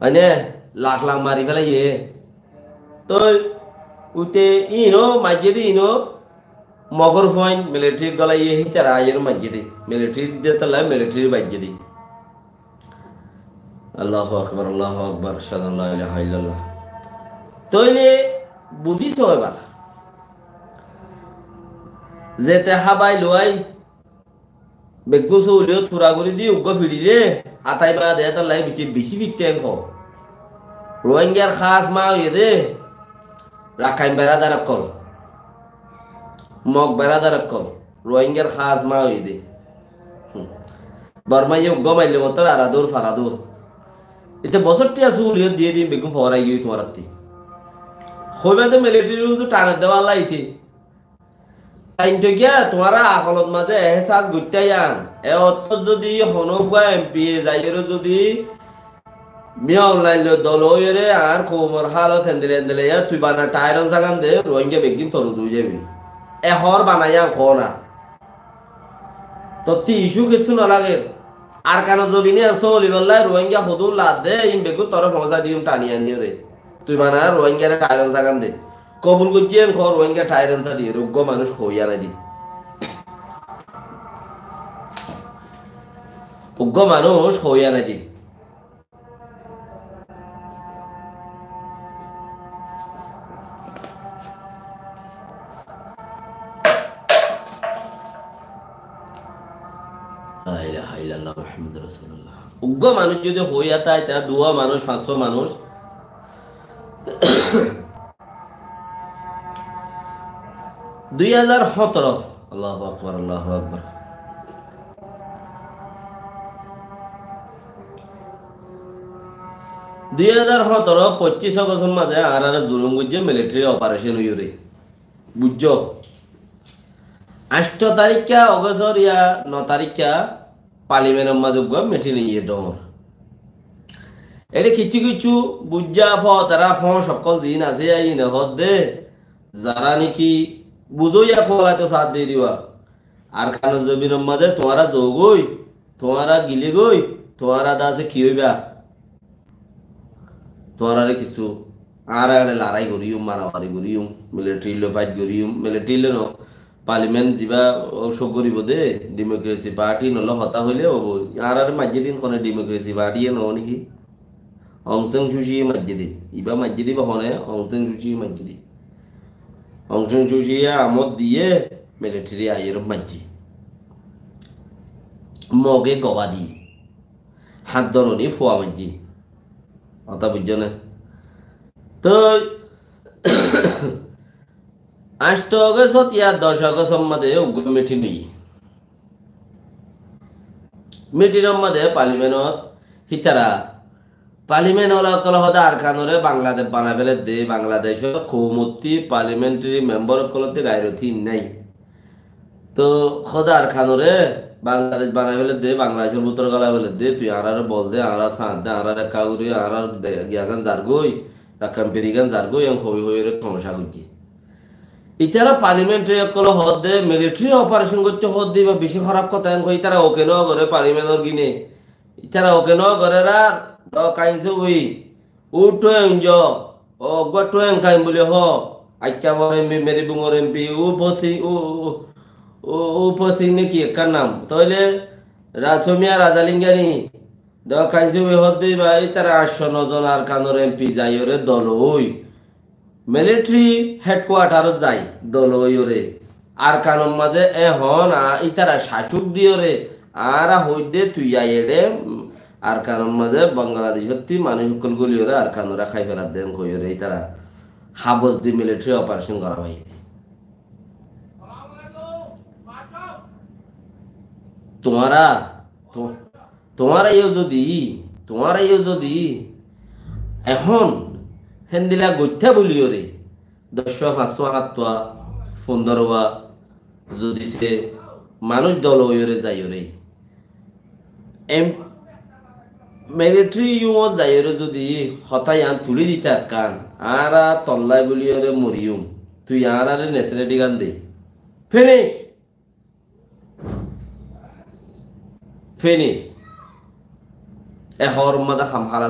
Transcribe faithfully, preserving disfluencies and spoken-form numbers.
Mane, lak lak mari félaiye. Toi ute ino maijjé de ino Mogor fuain military golaiyé, hítara aiyóre maijjé de. Military de tolla military maijjé de. Allahu Akbar, Allahu Akbar, ashhadu an la ilaha illallah. Tóile buzí so ebar. Zete hábai luwai, beggún sóuliyót fura gorí di, uggúa fiçile, hátai baade étalla bicí, bicí fiṭṭe en hoó. Rohingyar hás maa óiye de, Rakhain beradar ókkol, Mog beradar ókkol, Rohingyar hás maa óiye de. Hum. Bormaiye uggúa maille mottor aradur faradur. Ite bosór thiañ sóuliyót diyé di beggún foórai giyói tuáñrattí. Hoiba de military uzu tane dewalla ite. Tainto giya tuáñra akolot mazé ehsas goittá yián. E ottót zodi honó uggúa M P A zaiyóre zodi Miyan lain loi dol óiyore añár koumor hálot hendila hendila, yá tui bana thairon zagan de, Rohingya beggín tor uzu ói zaibi. E hoór bana yián hoó na. Tottí issue kessú no lager. Arkanor zobine yián sólibolla Rohingya hodún laadde, iín beggún tore foóñsai diyum thani aniyore. Tui bana Rohingyare thairon zagan de. Kobul goijjé yián hoó, Rohingya thairon za diyore. Uggúa manúic hoói anai di. Uggúa manúic hoói anai di. La ilaha illallah Muhammadur Rasulullah. Uggúa manúic zodi hoói ata, ita duwa manúic, fañssó manúic, Dui házar hóñtoro, Allahu Akbar, Allahu Akbar. Dui házar hóñtoro, foñsíc Ogostor mazé añáráre zulum goijjé military operation óiyore. Buijjó? Añctho tarikka Ogostor ya no tarikka Parliament or mazé uggúa meeting óiye dhoóñr. Eçé kissú kissú buijjá fótara fóñc ókkol ziín asé, iíne hoódde, zará néki buzóiya kolaito saádde eriwa. Arkanor zobinor mazé tuáñra zoogói, tuáñra gilegói, tuáñra de asé ki óiba? Tuáñrare kissú, añára eçé larái goríyum, maramari goríyum, military loi fight goríyum, military loi no, Parliament zibá ó cók goríbo de, Democracy Party noóile hotá hoilé óibo. Añáráre maijjé de hone Democracy Party ye noó néki? Aung San Suu Kyi ye maijjé de. Ibá maijjé de ibá hone, Aung San Suu Kyi ye maijjé de. Aung San Suu Kyi ye amot diyé, military aiyóre maijjé. Moge goba diyé. Hátdoroni fua maijjé. Hotá buijjó né? Toi añctho Ogostot ya doc Ogostor mazé uggúa meeting óiye. Meeting or mazé Parliament ot hítara, Parliament ola ókkole hoódde Arkanore Bangladec banai féledde, Bangladecor koumottí parliamentary member ókkolottí gairot hín nái. Toi hoódde Arkanore Bangladec banai féledde, Bangladecor bútore gólai féledde, tui añáráre bol de, añára sañt de, añáráre ekká gorí, añárar de-, giyagán zargói, Rakkan pirigán zargói, en hoói hoói ore tomacá goijjé. Ítara parliamentary ókkole hoódde military operation goitté hoódde ibá bicí hóraf hotá en hoói, ítara oke no goré parliament or gine. Ítara oke no goré rar, do kain sóbi, u thueng zo, o uggúa thueng kain buli hoó, aikká boro M P, Meri Bungor M P, u Posing, u, u, u, u Posing néki ekkán nam. Tóile Ra-, Somiya Razalinga ni, do kain sóbi hoódde ibá, ítara añctho no zon Arkanor M P zaiyóre dol ói. Military headquarter ot zai, dol óiyore. Arkanor mazé ehón a-, ítara cácuk diyore, añára hoóidde tui aiyede, mm, Arkanor mazé Bangladecótti manúic ókkol góliyore Arkanore hái feladde en hoiyore ítara habos di military operation gora hoiyede. Tuáñra, tu-, Tuáñra yó zodi, tuáñra yó zodi ehón héndilla goittá buliyóre, doc wa, fañs wa, hát wa, fundoro wa, zodi se manúic dol óiyore zaiyóre, em, military yúmot zaiyóre zodi hotá yián tulí dita ekkán, añára tollái buliyóre moriyum, tui añáráre nationality gán de. Finish. Finish. E hoór mazé ham hála